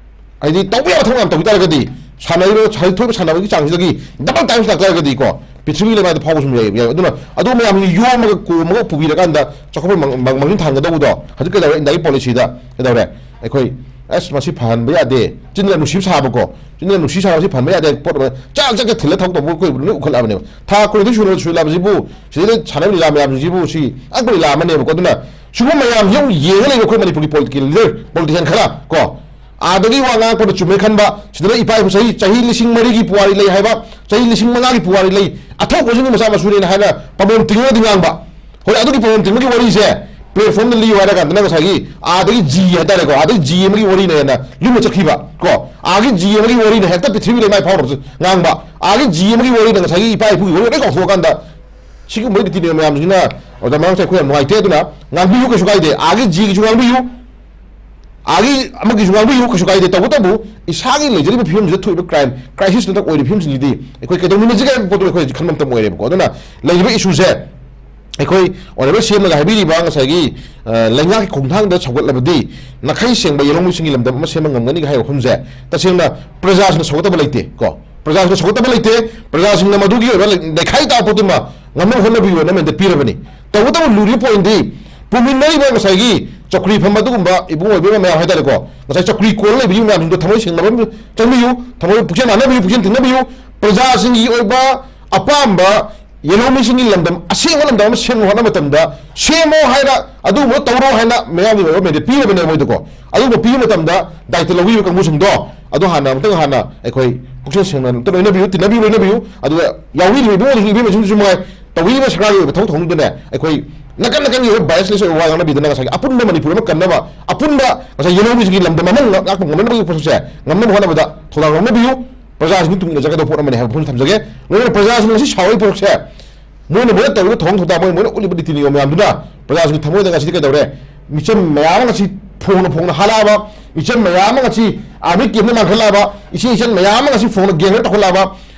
ꯍꯥꯏꯗꯤ ꯇꯧꯕ ꯌꯥꯕ ꯊꯕꯛ ꯌꯥꯝ ꯇꯧꯈꯤ ꯇꯥꯔꯒꯗꯤ, ꯁꯥꯟꯅꯔꯤꯕ ꯍꯧꯖꯤꯛ ꯊꯣꯛꯏꯕ ꯁꯥꯟꯅꯕꯒꯤ ꯆꯥꯡꯁꯤꯗꯒꯤ ꯗꯕꯜ ꯇꯥꯏꯝꯁ ꯂꯥꯛꯇꯥꯔꯒꯗꯤꯀꯣ, ꯄ꯭ꯔꯤꯊꯤꯕꯤꯒꯤ ꯂꯩꯃꯥꯏꯗ ꯐꯥꯎꯕ ꯁꯨꯝ ꯌꯥꯏ꯫ ꯑꯗꯨꯅ ꯑꯗꯨ ꯃꯌꯥꯝꯁꯤ ꯌꯣꯝꯃꯒ ꯀꯣꯝꯃꯒ ꯄꯨꯕꯤꯔꯀꯥꯟꯗ ꯆꯥꯎꯈꯠꯄ ꯃꯥꯡ-, ꯃꯥꯡ-, ꯃꯥꯡꯖꯤꯜ ꯊꯥꯡꯒꯗꯧꯕꯗꯣ ꯍꯧꯖꯤꯛ ꯀꯩꯗꯧꯔꯦ? ꯏꯟꯗꯤꯌꯥꯒꯤ ꯄꯣꯂꯤꯁꯤꯗ ꯀꯩꯗꯧꯔꯦ? ꯑꯩꯈꯣꯏ, ꯑꯁ, ꯃꯁꯤ ꯐꯍꯟꯕ ꯌꯥꯗꯦ, ꯆꯤꯟꯅ ꯅꯨꯡꯁꯤꯕ ꯁꯥꯕꯀꯣ, ꯆꯤꯟꯅ ꯅꯨꯡꯁꯤ ꯁꯥꯕꯁꯤ ꯐꯍꯟꯕ ꯌꯥꯗꯦ, ꯄꯣꯠ ꯑꯃ ꯆꯥꯛ ꯆꯥꯛ ꯊꯤꯜꯂ ꯊꯕꯛ ꯇꯧꯕ ꯑꯩꯈꯣꯏ ꯂꯣꯏ ꯎꯈꯠꯂꯛꯑꯕꯅꯦꯕ꯫ ꯊꯥ ꯀꯨꯟꯅꯤꯊꯣꯏ ꯁꯨꯔ ꯁꯨꯔꯛꯂꯕꯁꯤꯕꯨ ꯁꯤꯗꯩꯗ ꯁꯥꯟꯅꯕ ꯂꯤꯂꯥ ꯃꯌꯥꯝꯁꯤꯕꯨ ꯁꯤ ꯑꯉꯛꯄ ꯂꯤꯂꯥ ꯑꯃꯅꯦꯕꯀꯣ꯫ ꯑꯗꯨꯅ ꯁꯤꯒꯨꯝꯕ ꯃꯌꯥꯝꯁꯤ ꯑꯃꯨꯛ ꯌꯦꯡꯉ ꯂꯩꯕ ꯑꯩꯈꯣꯏ ꯃꯅꯤꯄꯨꯔꯒꯤ ꯄꯣꯂꯤꯇꯤꯀꯦꯜ ꯂꯤꯗꯔ, ꯄꯣꯂꯤꯇꯤꯁꯤꯌꯥꯟ ꯈꯔ ꯀꯣ, ꯑꯥꯗꯒꯤ ꯋꯥ ꯉꯥꯡꯉꯛꯄꯗ ꯆꯨꯝꯃꯦ ꯈꯟꯕ, ꯁꯤꯗꯅ ꯏꯄꯥ ꯏꯄꯨ ꯆꯍꯤ, ꯆꯍꯤ ꯂꯤꯁꯤꯡ ꯃꯔꯤꯒꯤ ꯄꯨꯋꯥꯔꯤ ꯂꯩ ꯍꯥꯏꯕ, ꯆꯍꯤ ꯂꯤꯁꯤꯡ ꯃꯉꯥꯒꯤ ꯄꯨꯋꯥꯔꯤ ꯂꯩ, ꯑꯊꯧꯕꯁꯤꯡꯒꯤ ꯃꯆꯥ ꯃꯁꯨꯅꯦꯅ ꯍꯥꯏꯅ ꯄꯥꯃꯣꯟ ꯇꯤꯡꯉꯒꯗꯤ ꯉꯥꯡꯕ꯫ ꯍꯣꯏ, ꯑꯗꯨꯒꯤ ꯄꯥꯃꯣꯟ ꯇꯤꯡꯕꯒꯤ ꯋꯥꯔꯤꯁꯦ ꯄ꯭ꯂꯦꯠꯐꯣꯝꯗ ꯂꯤꯌꯨ ꯍꯥꯏꯔ ꯀꯥꯟꯗꯅ ꯉꯁꯥꯏꯒꯤ ꯑꯥꯗꯒꯤ ꯖꯤ ꯍꯥꯏꯇꯥꯔꯦꯀꯣ, ꯑꯥꯗꯒꯤ ꯖꯤ ꯑꯃꯒꯤ ꯋꯥꯔꯤꯅ ꯍꯦꯟꯅ ꯂꯨꯝꯅ ꯆꯠꯈꯤꯕ ꯀꯣ, ꯑꯥꯒꯤ ꯖꯤ ꯑꯃꯒꯤ ꯋꯥꯔꯤꯅ ꯍꯦꯛꯇ ꯄ꯭ꯔꯤꯊꯤꯕꯤ ꯂꯩꯃꯥꯏ ꯐꯥꯎꯅꯕꯁꯨ ꯉꯥꯡꯕ, ꯑꯥꯒꯤ ꯖꯤ ꯑꯃꯒꯤ ꯋꯥꯔꯤꯅ ꯉꯁꯥꯏꯒꯤ ꯏꯄꯥ ꯏꯄꯨꯒꯤ ꯋꯥꯔꯤ ꯂꯣꯏ ꯀꯥꯎꯊꯣꯛꯑꯀꯥꯟꯗ, ꯁꯤꯒꯨꯝꯕ ꯔꯤꯇꯤ ꯅꯤꯌꯣꯝ ꯃꯌꯥꯝꯁꯤꯅ, ꯑꯣꯖꯥ ꯃꯔꯝꯁꯦ ꯑꯩꯈꯣꯏ ꯌꯥꯝ ꯅꯨꯡꯉꯥꯏꯇꯦ꯫ ꯑꯗꯨꯅ ꯉꯥꯡꯕꯤꯌꯨ, ꯀꯩꯁꯨ ꯀꯥꯏꯗꯦ, ꯑꯥꯒꯤ ꯖꯤꯒꯤꯁꯨ ꯉꯥꯡꯕꯤꯌꯨ, ꯑꯥꯒꯤ ꯑꯃꯒꯤꯁꯨ ꯉꯥꯡꯕꯤꯌꯨ, ꯀꯩꯁꯨ ꯀꯥꯏꯗꯦ꯫ ꯇꯧꯕꯇꯕꯨ ꯏꯁꯥꯒꯤ ꯂꯩꯖꯔꯤꯕ ꯐꯤꯕꯝꯁꯤꯗ ꯊꯣꯛꯏꯕ ꯀ꯭ꯔꯥꯏꯝ ꯀ꯭ꯔꯥꯏꯁꯤꯁ ꯅꯠꯇ꯭ꯔꯒ ꯑꯣꯏꯔꯤꯕ ꯐꯤꯕꯝꯁꯤꯡꯁꯤꯗꯤ ꯑꯩꯈꯣꯏ ꯀꯩꯗꯧꯃꯤꯟꯅꯁꯤꯒꯦ ꯍꯥꯏꯕ ꯄꯣꯠꯇꯨ ꯑꯩꯈꯣꯏ ꯍꯧꯖꯤꯛ ꯈꯟꯕ ꯃꯇꯝ ꯑꯣꯏꯔꯦꯕꯀꯣ꯫ ꯑꯗꯨꯅ ꯂꯩꯔꯤꯕ ꯏꯁꯨꯁꯦ ꯑꯩꯈꯣꯏ ꯑꯣꯅꯔꯦꯕꯜ ꯁꯤ ꯑꯦꯝꯅꯒ ꯍꯥꯏꯕꯤꯔꯤꯕ ꯉꯁꯥꯏꯒꯤ, ꯑ, ꯂꯩꯉꯥꯛꯀꯤ ꯈꯣꯡꯊꯥꯡꯗ ꯁꯧꯒꯠꯂꯕꯗꯤ ꯅꯥꯈꯩ ꯁꯦꯡꯕ ꯌꯦꯜꯍꯧꯃꯤꯁꯤꯡꯒꯤ ꯂꯝꯗꯝ ꯑꯃ ꯁꯦꯝꯕ ꯉꯝꯒꯅꯤ ꯍꯥꯏꯕ ꯋꯥꯐꯝꯁꯦ ꯇꯁꯦꯡꯅ ꯄ꯭ꯔꯖꯥꯁꯤꯡꯅ ꯁꯧꯒꯠꯇꯕ ꯂꯩꯇꯦ ꯀꯣ꯫ ꯄ꯭ꯔꯖꯥꯁꯤꯡꯅ ꯁꯧꯒꯠꯇꯕ ꯂꯩꯇꯦ꯫ ꯄ꯭ꯔꯖꯥꯁꯤꯡꯅ ꯃꯗꯨꯒꯤ ꯑꯣꯏꯕ ꯂꯩ-, ꯂꯩꯈꯥꯏ ꯇꯥꯕ ꯄꯣꯠꯇꯨꯃ ꯉꯝꯅꯕ ꯍꯣꯠꯅꯕꯤꯌꯨꯅ ꯃꯦꯟꯗꯦꯠ ꯄꯤꯔꯕꯅꯤ꯫ ꯇꯧꯕꯇꯕꯨ ꯂꯨꯔꯤꯕ ꯄꯣꯏꯟꯗꯤ ꯄꯨꯃꯤꯟꯅꯔꯤꯕ ꯉꯁꯥꯏꯒꯤ ꯆꯧꯀ꯭ꯔꯤ ꯐꯝꯕ ꯑꯗꯨꯒꯨꯝꯕ ꯏꯕꯨꯡ ꯑꯣꯏꯕ ꯃꯌꯥꯝ ꯍꯥꯏꯇꯥꯔꯦꯀꯣ, ꯉꯁꯥꯏ ꯆꯧꯀ꯭ꯔꯤ ꯀꯣꯜ ꯂꯩꯕꯤꯌꯨ ꯃꯌꯥꯝꯁꯤꯡꯗꯣ ꯊꯃꯣꯏ ꯁꯦꯡꯅꯕ ꯑꯃ ꯆꯪꯕꯤꯌꯨ, ꯊꯃꯣꯏ ꯄꯨꯛꯆꯦꯜ ꯃꯥꯟꯅꯕꯤꯌꯨ, ꯄꯨꯛꯆꯦꯜ ꯊꯤꯡꯅꯕꯤꯌꯨ꯫ ꯄ꯭ꯔꯖꯥꯁꯤꯡꯒꯤ ꯑꯣꯏꯕ ꯑꯄꯥꯝꯕ ꯌꯦꯜꯍꯧꯃꯤꯁꯤꯡꯒꯤ ꯂꯝꯗꯝ, ꯑꯁꯦꯡꯕ ꯂꯝꯗꯝ ꯑꯃ ꯁꯦꯝꯅꯕ ꯍꯣꯠꯅꯕ ꯃꯇꯝꯗ, ꯁꯦꯝꯃꯣ ꯍꯥꯏꯅ, ꯑꯗꯨꯒꯨꯝꯕ ꯇꯧꯔꯣ ꯍꯥꯏꯅ ꯃꯌꯥꯝꯒꯤ ꯑꯣꯏꯕ ꯃꯦꯟꯗꯦꯠ ꯄꯤꯔꯕꯅꯦꯕ ꯃꯣꯏꯗꯀꯣ꯫ ꯑꯗꯨꯒꯨꯝꯕ ꯄꯤꯕ ꯃꯇꯝꯗ ꯗꯥꯏꯇ ꯂꯧꯕꯤꯕ ꯀꯥꯡꯕꯨꯁꯤꯡꯗꯣ ꯑꯗꯨ ꯍꯥꯟꯅ ꯑꯃꯨꯛꯇꯪ ꯍꯥꯟꯅ ꯑꯩꯈꯣꯏ ꯄꯨꯛꯆꯦꯜ ꯁꯦꯡꯅ ꯑꯝꯇ ꯂꯣꯏꯅꯕꯤꯌꯨ, ꯇꯤꯟꯅꯕꯤꯌꯨ, ꯂꯣꯏꯅꯕꯤꯌꯨ꯫ ꯑꯗꯨꯒ ꯌꯥꯎꯕꯤꯔꯤꯕ ꯏꯕꯨꯡꯉꯣꯁꯤꯡ ꯏꯕꯦꯝꯃꯁꯤꯡꯗꯨꯁꯨ ꯃꯉꯥꯏ, ꯇꯧꯕꯤꯔꯤꯕ ꯁꯔꯀꯥꯔꯒꯤ ꯑꯣꯏꯕ ꯊꯕꯛ ꯊꯧꯔꯝꯗꯨꯅꯦ, ꯑꯩꯈꯣꯏ ꯅꯥꯀꯟ ꯅꯥꯀꯟꯒꯤ ꯑꯣꯏꯕ ꯕꯥꯏꯁ ꯂꯦꯁ ꯑꯣꯏꯕ ꯋꯥ ꯉꯥꯡꯅꯕꯤꯗꯅ ꯉꯁꯥꯏꯒꯤ ꯑꯄꯨꯟꯕ ꯃꯅꯤꯄꯨꯔ ꯑꯃ ꯀꯟꯅꯕ, ꯑꯄꯨꯟꯕ ꯉꯁꯥꯏ ꯌꯦꯜꯍꯧꯃꯤꯁꯤꯡꯒꯤ ꯂꯝꯗꯝ ꯑꯃ ꯉꯥꯛ-, ꯉꯥꯛꯄ ꯉꯝꯅꯕꯒꯤ ꯄꯣꯠꯁꯛꯁꯦ ꯉꯝꯅꯕ ꯍꯣꯠꯅꯕꯗ ꯊꯧꯗꯥꯡ ꯂꯧꯅꯕꯤꯌꯨ꯫ ꯄ꯭ꯔꯖꯥꯁꯤꯡꯒꯤ ꯇꯨꯡ ꯏꯟꯅꯖꯒꯗꯕ ꯄꯣꯠ ꯑꯃꯅꯤ ꯍꯥꯏꯕ ꯋꯥꯐꯝꯁꯤ ꯊꯝꯖꯒꯦ꯫ ꯂꯣꯏꯅꯅ ꯄ꯭ꯔꯖꯥꯁꯤꯡ ꯉꯁꯤ ꯁꯥꯎꯔꯛꯏ ꯄꯣꯠꯁꯦ, ꯃꯣꯏꯅ ꯃꯣꯏꯅ ꯇꯧꯔꯤꯕ ꯊꯧꯔꯝ ꯊꯧꯗꯥ, ꯃꯣꯏ ꯃꯣꯏꯅ ꯎꯠꯂꯤꯕ ꯅꯤꯇꯤ ꯅꯤꯌꯣꯝ ꯃꯌꯥꯝꯗꯨꯅ ꯄ꯭ꯔꯖꯥꯁꯤꯡꯒꯤ ꯊꯃꯣꯏꯗ ꯉꯁꯤꯗꯤ ꯀꯩꯗꯧꯔꯦ? ꯃꯤꯆꯝ ꯃꯌꯥꯝ ꯑꯃ ꯉꯁꯤ ꯐꯣꯡꯅ ꯐꯣꯡꯅ ꯍꯥꯠꯂꯛꯑꯕ, ꯃꯤꯆꯝ ꯃꯌꯥꯝ ꯑꯃ ꯉꯁꯤ ꯑꯥꯔꯃꯤ ꯀꯦꯝꯞꯇ ꯃꯥꯡꯈꯠꯂꯛꯑꯕ, ꯏꯆꯦ ꯏꯆꯟ ꯃꯌꯥꯝ ꯑꯃ ꯉꯁꯤ ꯐꯣꯡꯅ ꯒꯦꯡꯗ ꯇꯧꯈꯠꯂꯛꯑꯕ,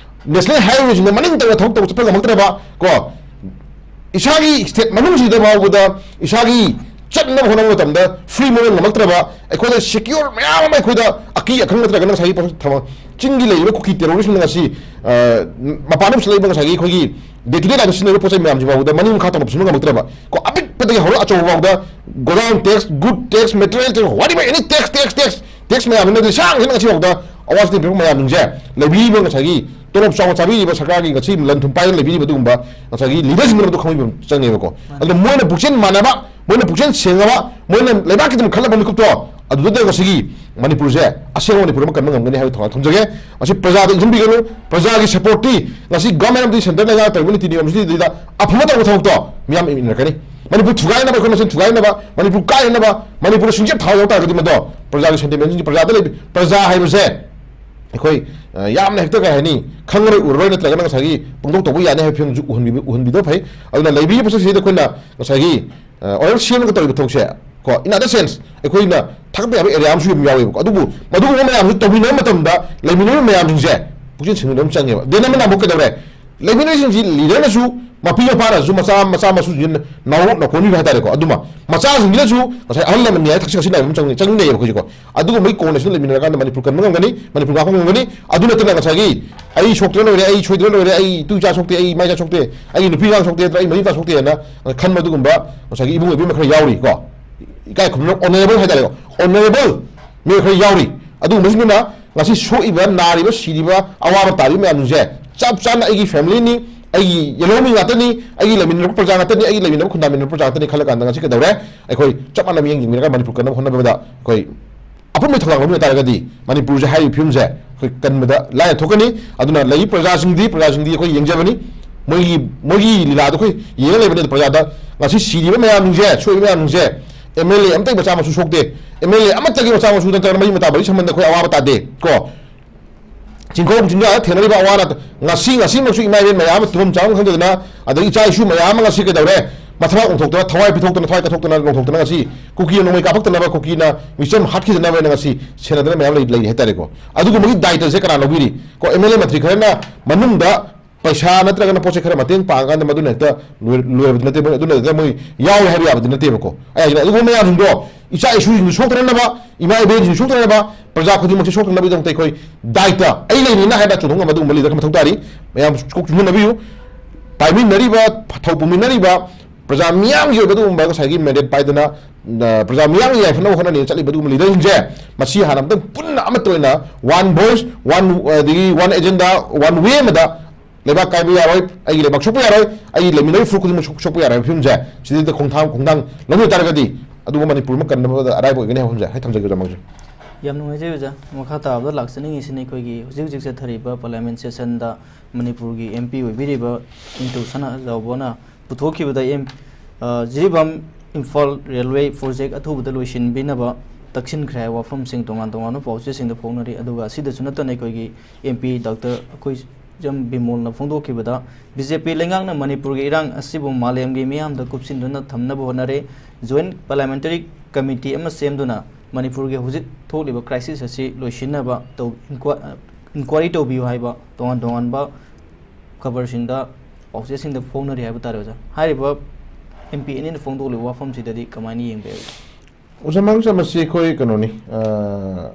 ꯅꯦꯁꯅꯦꯜ ꯍꯥꯏꯋꯦꯁꯤꯡꯗ ꯃꯅꯤꯡ ꯇꯧꯅ ꯊꯕꯛ ꯇꯧꯕ ꯆꯠꯄ ꯉꯝꯃꯛꯇ꯭ꯔꯕ ꯀꯣ, ꯏꯁꯥꯒꯤ ꯁ꯭ꯇꯦꯠ ꯃꯅꯨꯡꯁꯤꯗ ꯐꯥꯎꯕꯗ ꯏꯁꯥꯒꯤ ꯆꯠꯅꯕ ꯍꯣꯠꯅꯕ ꯃꯇꯝꯗ ꯐ꯭ꯔꯤ ꯃꯨꯚꯃꯦꯟ ꯉꯝꯃꯛꯇ꯭ꯔꯕ, ꯑꯩꯈꯣꯏꯗ ꯁꯦꯀ꯭ꯌꯣꯔ ꯃꯌꯥꯝ ꯑꯃ ꯑꯩꯈꯣꯏꯗ ꯑꯀꯤ ꯑꯈꯪ ꯅꯠꯇ꯭ꯔꯒꯅ ꯉꯁꯥꯏꯒꯤ ꯄꯣꯠꯁꯛ ꯊꯝꯃ-, ꯆꯤꯡꯒꯤ ꯂꯩꯔꯤꯕ ꯀꯨꯀꯤ ꯇꯦꯔꯣꯔꯤꯁꯁꯤꯡꯅ ꯉꯁꯤ, ꯑ, ꯃꯄꯥꯟꯗ ꯄꯨꯁꯤꯜꯂꯛꯏꯕ ꯉꯁꯥꯏꯒꯤ ꯑꯩꯈꯣꯏꯒꯤ ꯗꯦ ꯇꯨ ꯗꯦ ꯂꯥꯏꯐꯇ ꯁꯤꯖꯤꯟꯅꯔꯤꯕ ꯄꯣꯠ ꯆꯩ ꯃꯌꯥꯝꯁꯤ ꯐꯥꯎꯕꯗ ꯃꯅꯤꯡ ꯃꯈꯥ ꯇꯧꯅ ꯄꯨꯁꯤꯟꯕ ꯉꯝꯃꯛꯇ꯭ꯔꯕ ꯀꯣ, ꯑꯄꯤꯛꯄꯗꯒꯤ ꯍꯧꯔꯒ ꯑꯆꯧꯕ ꯐꯥꯎꯗ godown tax, good tax, material tax, whatever any tax, tax, tax, tax ꯃꯌꯥꯝꯁꯤꯅ ꯂꯤꯁꯥꯡ ꯁꯤꯟꯅ ꯉꯁꯤ ꯐꯥꯎꯗ ꯑꯋꯥꯖ ꯄꯤꯔꯛꯄ ꯃꯌꯥꯝꯁꯤꯡꯁꯦ ꯂꯩꯕꯤꯔꯤꯕ ꯉꯁꯥꯏꯒꯤ ꯇꯣꯂꯣꯞ ꯆꯥꯎꯅ ꯆꯥꯕꯤꯔꯤꯕ ꯁꯔꯀꯥꯔꯒꯤ ꯉꯁꯤ ꯂꯟ ꯊꯨꯝ ꯄꯥꯏꯗꯅ ꯂꯩꯕꯤꯔꯤꯕ ꯑꯗꯨꯒꯨꯝꯕ ꯉꯁꯥꯏꯒꯤ ꯂꯤꯗꯔꯁꯤꯡꯗꯨꯅ ꯃꯗꯨ ꯈꯪꯕꯤꯕ ꯆꯪꯉꯦꯕꯀꯣ꯫ ꯑꯗꯨꯅ ꯃꯣꯏꯅ ꯄꯨꯛꯆꯦꯜ ꯃꯥꯟꯅꯕ, ꯃꯣꯏꯅ ꯄꯨꯛꯆꯦꯜ ꯁꯦꯡꯉꯕ, ꯃꯣꯏꯅ ꯂꯩꯕꯥꯛꯀꯤꯗꯃꯛ ꯈꯜꯂꯕ ꯃꯤꯀꯨꯞꯇꯣ, ꯑꯗꯨꯗ ꯉꯁꯤꯒꯤ ꯃꯅꯤꯄꯨꯔꯁꯦ ꯑꯁꯦꯡꯕ ꯃꯅꯤꯄꯨꯔ ꯑꯃ ꯀꯟꯕ ꯉꯝꯒꯅꯤ ꯍꯥꯏꯕ ꯊꯧꯔꯥꯡ ꯊꯝꯖꯒꯦ꯫ ꯃꯁꯤ ꯄ꯭ꯔꯖꯥꯗ ꯏꯟꯁꯤꯟꯕꯤꯒꯅꯨ꯫ ꯄ꯭ꯔꯖꯥꯒꯤ ꯁꯄꯣꯔꯠꯇꯤ ꯉꯁꯤ ꯒꯚꯔꯟꯃꯦꯟꯠ ꯑꯃꯗꯤ ꯁꯦꯟꯇꯔ ꯂꯩꯉꯥꯛ ꯇꯧꯔꯤꯕ ꯅꯤꯇꯤ ꯅꯤꯌꯣꯝꯁꯤꯗꯩꯗ ꯑꯐꯕ ꯇꯧꯕ ꯊꯕꯛꯇꯣ ꯃꯤꯌꯥꯝ ꯏꯟꯅꯔꯛꯀꯅꯤ꯫ ꯃꯅꯤꯄꯨꯔ ꯊꯨꯒꯥꯏꯅꯕ, ꯑꯩꯈꯣꯏ ꯃꯁꯦꯟ ꯊꯨꯒꯥꯏꯅꯕ, ꯃꯅꯤꯄꯨꯔ ꯀꯥꯏꯅꯅꯕ, ꯃꯅꯤꯄꯨꯔꯗ ꯁꯤꯡꯆꯞ ꯊꯥꯕ ꯌꯥꯎ ꯇꯥꯔꯒꯗꯤ ꯃꯗꯣ ꯄ꯭ꯔꯖꯥꯒꯤ ꯁꯦꯟꯇꯤꯃꯦꯟꯁꯤꯡꯁꯤ ꯄ꯭ꯔꯖꯥꯗ ꯂꯩꯕ, ꯄ꯭ꯔꯖꯥ ꯍꯥꯏꯕꯁꯦ ꯑꯩꯈꯣꯏ, ꯑ, ꯌꯥꯝꯅ ꯍꯦꯛꯇ ꯀꯩ ꯍꯥꯏꯅꯤ, ꯈꯪꯉꯔꯣꯏ ꯎꯔꯔꯣꯏ ꯅꯠꯇ꯭ꯔꯒꯅ ꯉꯁꯥꯏꯒꯤ ꯄꯨꯡꯇꯧ ꯇꯧꯕ ꯌꯥꯅꯤ ꯍꯥꯏꯕ ꯐꯤꯕꯝꯁꯨ ꯎꯍꯟꯕꯤꯕ, ꯎꯍꯟꯕꯤꯗꯕ ꯐꯩ꯫ ꯑꯗꯨꯅ ꯂꯩꯕꯤꯔꯤꯕ ꯄꯣꯠꯁꯛꯁꯤꯗ ꯑꯩꯈꯣꯏꯅ ꯉꯁꯥꯏꯒꯤ, ꯑ, ꯑꯣꯔꯗꯔ ꯁꯦꯝꯃꯒ ꯇꯧꯔꯤꯕ ꯊꯕꯛꯁꯦ ꯀꯣ, in other sense, ꯑꯩꯈꯣꯏꯅ ꯊꯥꯒꯠꯄ ꯌꯥꯕ ꯑꯦꯔꯤꯌꯥ ꯑꯃꯁꯨ ꯑꯗꯨꯝ ꯌꯥꯎꯋꯦꯕꯀꯣ꯫ ꯑꯗꯨꯕꯨ ꯃꯗꯨꯒꯨꯝꯕ ꯃꯌꯥꯝꯁꯨ ꯇꯧꯃꯤꯟꯅꯕ ꯃꯇꯝꯗ ꯂꯩꯃꯤꯟꯅꯔꯤꯕ ꯃꯌꯥꯝꯁꯤꯡꯁꯦ ꯄꯨꯛꯆꯦꯜ ꯁꯦꯡꯃꯤꯟꯅꯕ ꯑꯃ ꯆꯪꯉꯦꯕ꯫ ꯗꯦꯟ ꯑꯃꯅ ꯑꯃꯨꯛ ꯀꯩꯗꯧꯔꯦ? ꯂꯩꯃꯤꯟꯅꯔꯤꯁꯤꯡꯁꯤ ꯂꯤꯗꯔꯅꯁꯨ, ꯃꯄꯤ ꯃꯄꯥꯅꯁꯨ ꯃꯆꯥ, ꯃꯆꯥ ꯃꯁꯨꯁꯤꯡꯁꯤ ꯅꯥꯎ ꯅꯈꯣꯟꯕꯤꯕ ꯍꯥꯏꯇꯥꯔꯦꯀꯣ꯫ ꯑꯗꯨꯃ ꯃꯆꯥꯁꯤꯡꯁꯤꯅꯁꯨ ꯉꯁꯥꯏ ꯑꯍꯜ ꯂꯃꯟ ꯅꯤꯌꯥꯏ ꯊꯛꯁꯤ ꯈꯥꯁꯤ ꯅꯥꯏꯕ ꯑꯃ ꯆꯪ-, ꯆꯪꯃꯤꯟꯅꯩꯌꯦꯕ ꯑꯩꯈꯣꯏꯁꯦꯀꯣ꯫ ꯑꯗꯨꯒꯨꯝꯕꯒꯤ ꯀꯣꯟꯅꯦꯁꯟ ꯂꯩꯃꯤꯟꯅꯔꯀꯥꯟꯗ ꯃꯅꯤꯄꯨꯔ ꯀꯟꯕ ꯉꯝꯒꯅꯤ, ꯃꯅꯤꯄꯨꯔ ꯉꯥꯛꯄ ꯉꯝꯒꯅꯤ꯫ ꯑꯗꯨ ꯅꯠꯇꯅ ꯉꯁꯥꯏꯒꯤ "ꯑꯩ ꯁꯣꯛꯇ꯭ꯔ ꯂꯣꯏꯔꯦ, ꯑꯩ ꯁꯣꯏꯗ꯭ꯔ ꯂꯣꯏꯔꯦ, ꯑꯩ ꯏꯇꯨ ꯏꯆꯥ ꯁꯣꯛꯇꯦ, ꯑꯩ ꯏꯃꯥ ꯏꯆꯥ ꯁꯣꯛꯇꯦ, ꯑꯩꯒꯤ ꯅꯨꯄꯤ ꯑꯉꯥꯡ ꯁꯣꯛꯇꯦ ꯅꯠꯇ꯭ꯔ ꯑꯩ ꯃꯔꯤ ꯃꯇꯥ ꯁꯣꯛꯇꯦ" ꯍꯥꯏꯅ ꯈꯟꯕ ꯑꯗꯨꯒꯨꯝꯕ ꯉꯁꯥꯏꯒꯤ ꯏꯕꯨꯡ ꯑꯣꯏꯕꯤ ꯑꯃ ꯈꯔ ꯌꯥꯎꯔꯤꯀꯣ꯫ ꯏꯀꯥꯏ ꯈꯨꯝꯅꯅ honourable ꯍꯥꯏꯇꯥꯔꯦꯀꯣ, honourable ꯃꯤꯑꯣꯏ ꯈꯔ ꯌꯥꯎꯔꯤ꯫ ꯑꯗꯨꯒꯨꯝꯕꯁꯤꯡꯗꯨꯅ ꯉꯁꯤ ꯁꯣꯛꯏꯕ, ꯅꯥꯔꯤꯕ, ꯁꯤꯔꯤꯕ, ꯑꯋꯥꯕ ꯇꯥꯔꯤꯕ ꯃꯌꯥꯝꯁꯤꯡꯁꯦ ꯆꯞ ꯆꯥꯅ ꯑꯩꯒꯤ family ꯅꯤ, ꯑꯩꯒꯤ ꯌꯦꯜꯍꯧꯃꯤ ꯉꯥꯛꯇꯅꯤ, ꯑꯩꯒꯤ ꯂꯩꯃꯤꯟꯅꯔꯛꯄ ꯄ꯭ꯔꯖꯥ ꯉꯥꯛꯇꯅꯤ, ꯑꯩꯒꯤ ꯂꯩꯃꯤꯟꯅꯕ ꯈꯨꯟꯗꯥꯃꯤꯟꯅꯔꯛꯄ ꯄ꯭ꯔꯖꯥ ꯉꯥꯛꯇꯅꯤ ꯈꯜꯂ ꯀꯥꯟꯗ ꯉꯁꯤ ꯀꯩꯗꯧꯔꯦ? ꯑꯩꯈꯣꯏ ꯆꯞ ꯃꯥꯟꯅꯕ ꯃꯤꯠꯌꯦꯡ ꯌꯦꯡꯃꯤꯟꯅꯔꯒ ꯃꯅꯤꯄꯨꯔ ꯀꯟꯅꯕ ꯍꯣꯠꯅꯕꯗ ꯑꯩꯈꯣꯏ ꯑꯄꯨꯟꯕꯒꯤ ꯊꯧꯗꯥꯡ ꯂꯧꯃꯤꯟꯅ ꯇꯥꯔꯒꯗꯤ ꯃꯅꯤꯄꯨꯔꯁꯦ ꯍꯥꯏꯔꯤꯕ ꯐꯤꯕꯝꯁꯦ ꯑꯩꯈꯣꯏ ꯀꯟꯕꯗ ꯂꯥꯏꯅ ꯊꯣꯛꯀꯅꯤ꯫ ꯑꯗꯨꯅ ꯂꯩꯔꯤꯕ ꯄ꯭ꯔꯖꯥꯁꯤꯡꯗꯤ, ꯄ꯭ꯔꯖꯥꯁꯤꯡꯗꯤ ꯑꯩꯈꯣꯏ ꯌꯦꯡꯖꯕꯅꯤ꯫ ꯃꯣꯏꯒꯤ, ꯃꯣꯏꯒꯤ ꯂꯤꯂꯥꯗꯣ ꯑꯩꯈꯣꯏ ꯌꯦꯡꯉ ꯂꯩꯕꯅꯤ꯫ ꯑꯗꯣ ꯄ꯭ꯔꯖꯥꯗ ꯉꯁꯤ ꯁꯤꯔꯤꯕ ꯃꯌꯥꯝꯁꯤꯡꯁꯦ, ꯁꯣꯛꯏꯕ ꯃꯌꯥꯝꯁꯤꯡꯁꯦ MLA ꯑꯃꯇꯒꯤ ꯃꯆꯥ ꯃꯁꯨ ꯁꯣꯛꯇꯦ꯫ MLA ꯑꯃꯠꯇꯒꯤ ꯃꯆꯥ ꯃꯁꯨ ꯅꯠꯇ꯭ꯔꯒꯅ ꯃꯔꯤ ꯃꯇꯥ ꯃꯔꯤ ꯁꯝꯕꯟꯗ ꯑꯩꯈꯣꯏ ꯑꯋꯥꯕ ꯇꯥꯗꯦ ꯀꯣ꯫ ꯆꯤꯡꯈꯣꯡ ꯆꯤꯡꯌꯥꯗ ꯊꯦꯡꯅꯔꯤꯕ ꯑꯋꯥ ꯑꯅꯥ, ꯉꯁꯤ, ꯉꯁꯤꯃꯛꯁꯨ ꯏꯃꯥ ꯏꯕꯦꯟ ꯃꯌꯥꯝ ꯑꯃ ꯇꯨꯝꯐꯝ ꯆꯥꯐꯝ ꯈꯪꯗꯗꯅ, ꯑꯗꯒꯤ ꯏꯆꯥ ꯏꯁꯨ ꯃꯌꯥꯝ ꯑꯃ ꯉꯁꯤ ꯀꯩꯗꯧꯔꯦ? ꯃꯊꯕꯥꯛ ꯑꯣꯟꯊꯣꯛꯇꯅ, ꯊꯋꯥꯏ ꯄꯤꯊꯣꯛꯇꯅ, ꯊꯋꯥꯏ ꯀꯠꯊꯣꯛꯇꯅ, ꯂꯣꯡꯊꯣꯛꯇꯅ ꯉꯁꯤ ꯀꯨꯀꯤꯅ ꯅꯣꯡꯃꯩ ꯀꯥꯞꯄꯛꯇꯅꯕ, ꯀꯨꯀꯤꯅ ꯃꯤꯆꯝ ꯍꯥꯠꯈꯤꯗꯅꯕ ꯍꯥꯏꯅ ꯉꯁꯤ ꯁꯦꯟꯅꯗꯅ ꯃꯌꯥꯝ ꯂꯩ-, ꯂꯩꯔꯤ ꯍꯥꯏꯇꯥꯔꯦꯀꯣ꯫ ꯑꯗꯨꯒꯨꯝꯕꯒꯤ ꯗꯥꯏꯇꯁꯦ ꯀꯅꯥ ꯂꯧꯕꯤꯔꯤ? ꯀꯣ, MLA ꯃꯟꯇ꯭ꯔꯤ ꯈꯔꯅ ꯃꯅꯨꯡꯗ ꯄꯩꯁꯥ ꯅꯠꯇ꯭ꯔꯒꯅ ꯄꯣꯠ ꯆꯩ ꯈꯔ ꯃꯇꯦꯡ ꯄꯥꯡꯉꯀꯥꯟꯗ ꯃꯗꯨꯅ ꯍꯦꯛꯇ ꯂꯣꯏ-, ꯂꯣꯏꯕꯗꯤ ꯅꯠꯇꯦ, ꯃꯣꯏ ꯑꯗꯨꯅ ꯍꯦꯛꯇ ꯃꯣꯏ ꯌꯥꯎꯔꯦ ꯍꯥꯏꯕ ꯌꯥꯕꯗꯤ ꯅꯠꯇꯦꯕꯀꯣ꯫ ꯑꯩ ꯍꯥꯏꯁꯤꯅ ꯑꯗꯨꯒꯨꯝꯕ ꯃꯌꯥꯝꯁꯤꯡꯗꯣ ꯏꯆꯥ ꯏꯁꯨꯁꯤꯡꯗꯨ ꯁꯣꯛꯇꯅꯅꯕ, ꯏꯃꯥ ꯏꯕꯦꯟꯁꯤꯡꯗꯨ ꯁꯣꯛꯇꯅꯅꯕ, ꯄ꯭ꯔꯖꯥ ꯈꯨꯗꯤꯡꯃꯛꯁꯦ ꯁꯣꯛꯇꯅꯕꯒꯤꯗꯃꯛꯇ ꯑꯩꯈꯣꯏ ꯗꯥꯏꯇ ꯑꯩ ꯂꯩꯔꯤꯅ ꯍꯥꯏꯕ ꯆꯨꯝꯊꯣꯛꯅꯕ ꯑꯗꯨꯒꯨꯝꯕ ꯂꯤꯗꯔ ꯈꯔ ꯃꯊꯧ ꯇꯥꯔꯤ꯫ ꯃꯌꯥꯝ ꯀꯣꯛ ꯆꯨꯝꯁꯤꯟꯅꯕꯤꯌꯨ꯫ ꯄꯥꯏꯃꯤꯟꯅꯔꯤꯕ, ꯊꯧ ꯄꯨꯃꯤꯟꯅꯔꯤꯕ ꯄ꯭ꯔꯖꯥ ꯃꯤꯌꯥꯝꯒꯤ ꯑꯣꯏꯕ ꯑꯗꯨꯒꯨꯝꯕ ꯉꯁꯥꯏꯒꯤ ꯃꯦꯟꯗꯦꯠ ꯄꯥꯏꯗꯅ, ꯑ, ꯄ꯭ꯔꯖꯥ ꯃꯤꯌꯥꯝꯒꯤ ꯌꯥꯏꯐꯅꯕ ꯍꯣꯠꯅꯅꯤꯅ ꯆꯠꯂꯤꯕ ꯑꯗꯨꯒꯨꯝꯕ ꯂꯤꯗꯔꯁꯤꯡꯁꯦ ꯃꯁꯤ ꯍꯥꯟꯅ ꯑꯃꯨꯛꯇꯪ ꯄꯨꯟꯅ ꯑꯃꯠꯇ ꯑꯣꯏꯅ one voice, one, ꯑꯗꯒꯤ one agenda, one way ꯑꯃꯗ ꯂꯩꯕꯥꯛ ꯀꯥꯏꯕ ꯌꯥꯔꯣꯏ, ꯑꯩꯒꯤ ꯂꯩꯕꯥꯛ ꯁꯣꯛꯄ ꯌꯥꯔꯣꯏ, ꯑꯩꯒꯤ ꯂꯩꯃꯤꯟꯅꯔꯤꯕ ꯐꯨꯔꯨꯞ ꯈꯨꯗꯤꯡꯃꯛ ꯁꯣꯛ-, ꯁꯣꯛꯄ ꯌꯥꯔꯣꯏ ꯍꯥꯏꯕ ꯐꯤꯕꯝꯁꯦ ꯁꯤꯗꯩꯗ ꯈꯣꯡꯊꯥꯡ, ꯈꯣꯡꯊꯥꯡ ꯂꯧꯃꯤꯟꯅ ꯇꯥꯔꯒꯗꯤ ꯑꯗꯨꯒ ꯃꯅꯤꯄꯨꯔ ꯑꯃ ꯀꯟꯅꯕꯗ ꯑꯔꯥꯏꯕ ꯑꯣꯏꯒꯅꯤ ꯍꯥꯏꯕ ꯐꯤꯕꯝꯁꯦ꯫ ꯑꯩ ꯊꯝꯖꯒꯦ, ꯑꯣꯖꯥ ꯃꯥꯡꯖꯧ꯫ ꯌꯥꯝ ꯅꯨꯡꯉꯥꯏꯖꯩ ꯑꯣꯖꯥ꯫ ꯃꯈꯥ ꯇꯥꯕꯗ ꯂꯥꯛꯆꯅꯤꯡꯉꯤꯁꯤꯅ ꯑꯩꯈꯣꯏꯒꯤ ꯍꯧꯖꯤꯛ ꯍꯧꯖꯤꯛ ꯆꯠꯊꯔꯤꯕ parliament session ꯗ ꯃꯅꯤꯄꯨꯔꯒꯤ MP ꯑꯣꯏꯕꯤꯔꯤꯕ ꯅꯤꯡꯊꯧ ꯁꯅꯥꯖꯥꯎꯕꯅ ꯄꯨꯊꯣꯛꯈꯤꯕꯗ ꯑꯦꯝ-, ꯑ, ꯖꯤꯔꯤꯕꯥꯝ ꯏꯝꯐꯥꯜ railway project ꯑꯊꯨꯕꯗ ꯂꯣꯏꯁꯤꯟꯕꯤꯅꯕ ꯇꯛꯁꯤꯟꯈ꯭ꯔꯦ ꯍꯥꯏꯕ ꯋꯥꯐꯝꯁꯤꯡ ꯇꯣꯉꯥꯟ ꯇꯣꯉꯥꯟꯕ ꯄꯥꯎꯆꯦꯁꯤꯡꯗ ꯐꯣꯡꯅꯔꯤ꯫ ꯑꯗꯨꯒ ꯑꯁꯤꯗꯁꯨ ꯅꯠꯇꯅ ꯑꯩꯈꯣꯏꯒꯤ MP ꯗꯥꯛꯇꯔ ꯑꯩꯈꯣꯏ ꯖꯝ ꯕꯤꯃꯣꯜꯅ ꯐꯣꯡꯗꯣꯛꯈꯤꯕꯗ, BJP ꯂꯩꯉꯥꯛꯅ ꯃꯅꯤꯄꯨꯔꯒꯤ ꯏꯔꯥꯡ ꯑꯁꯤꯕꯨ ꯃꯥꯂꯦꯝꯒꯤ ꯃꯤꯌꯥꯝꯗ ꯀꯨꯞꯁꯤꯟꯗꯨꯅ ꯊꯝꯅꯕ ꯍꯣꯠꯅꯔꯦ꯫ Joint Parliamentary Committee ꯑꯃ ꯁꯦꯝꯗꯨꯅ ꯃꯅꯤꯄꯨꯔꯒꯤ ꯍꯧꯖꯤꯛ ꯊꯣꯛꯂꯤꯕ crisis ꯑꯁꯤ ꯂꯣꯏꯁꯤꯟꯅꯕ ꯇꯧ-, inqui-, inquiry ꯇꯧꯕꯤꯌꯨ ꯍꯥꯏꯕ ꯇꯣꯉꯥꯟ ꯇꯣꯉꯥꯟꯕ ꯈꯕꯔꯁꯤꯡꯗ ꯄꯥꯎꯆꯦꯁꯤꯡꯗ ꯐꯣꯡꯅꯔꯤ ꯍꯥꯏꯕ ꯇꯥꯔꯦ ꯑꯣꯖꯥ꯫ ꯍꯥꯏꯔꯤꯕ MP ꯑꯅꯤꯅ ꯐꯣꯡꯗꯣꯛꯂꯤꯕ ꯋꯥꯐꯝꯁꯤꯗꯗꯤ ꯀꯃꯥꯏꯅ ꯌꯦꯡꯕꯤꯔꯤ? ꯑꯣꯖꯥ ꯃꯥꯡꯖꯝ, ꯃꯁꯤ ꯑꯩꯈꯣꯏ ꯀꯩꯅꯣꯅꯤ, ꯑ,